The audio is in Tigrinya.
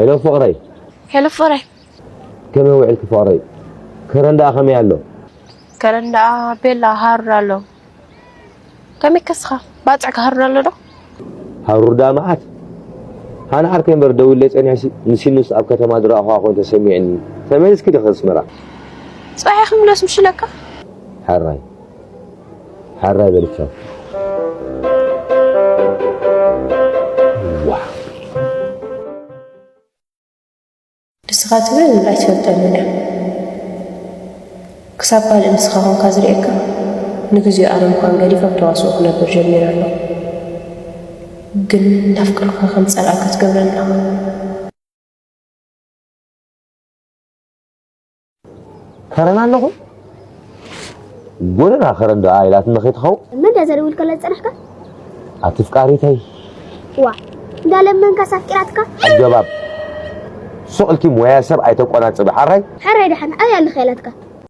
ሄሎ ፍቕረይ። ሄሎ ፍቕረይ። ከመይ ውዒልኪ ፍቕረይ? ከረን ደኣ ከመይ ኣሎ? ከረን ደኣ ቤላ ሃሩር ኣሎ። ከመይ ከስኻ? ባጽዕ ክሃሩር ኣሎ ዶ? ሃሩር ደኣ መዓት። ኣነ ዓርከይ እምበር ደዊለይ ጸኒሕሲ ንሲኑስ ኣብ ከተማ ዝረኣኹዋ ኮይኑ ተሰሚዕኒ። ተመሊስኪ ዲኺ ኣስመራ? ጽባሕ ክምለስ ምሽ ኢለካ። ሕራይ። ሕራይ በልቻ። ዋ። ንስኻ ትብል ኣይትፈልጠንን እያ። ክሳብ ካልእ ንስኻ ኮንካ ዝርእየካ፣ ንግዜኡ ኣነ ምዃን ገዲፈ ኣብ ተዋስኦ ክነብር ጀሚረ ኣለኹ። ግን እንዳፍቀርኩኻ ከም ጸላእ ክትገብረኒ ኣለኻ። ከረን ኣለኹ። ጎደና ከረን ደኣ ኢላትኒ ከይትኸውን። መን ድያ ዘደውልካላ ዝጸናሕካ? ኣቲ ፍቃሪተይ። ዋ፣ እንዳለመንካስ ኣፍቂራትካ? ኣገባብ። ሱቕ ኢልኪ ሞያ ሰብ ኣይተቆናጽቢ፣ ሓራይ? ሓራይ ደሓን፣ ኣበይ ኣለኻ ኢላትካ?